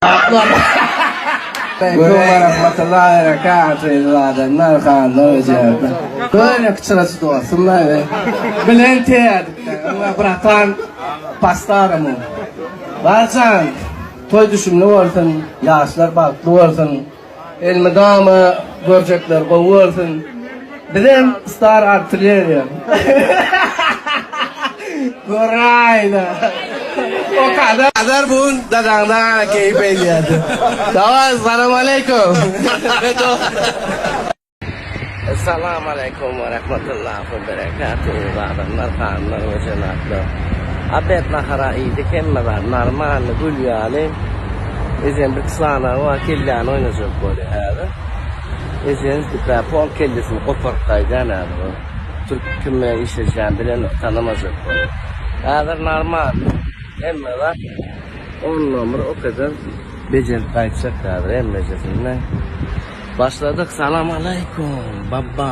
Aleýkum we rahmetullahi we berekatuh eziz adamlar hanlar we jenaplar. Köne çyraçy dostum da we bilen teýädik. Bratan pastarymy. Barjan toý düşümli bolsun, ýaşlar bagtly bolsun. Elmydama görjekler gowy bolsun. Bizem star artilleriýa. Göräýdä. O kadar kadar bu dadaňda keýp edýärdi. Daway, salam aleýkum. Salam aleýkum we rahmetullahi we berekatuh adamlar, hanlar we jenaplar. Obed nahara iýdik hemme zat normalny gül ýaly. Ejem bir sanagy bar kelläni oýnajak bolýar häzir. Ejem pol kellesini goparyp gaýdýan häzir o. Türk kim bilen işleşýän bilenok tanamajak bolýar. Häzir normalny hemme zat on nomer okeden bejerip gaýtjak häzir hemmejesini. Başladyk salam aleýkum baba.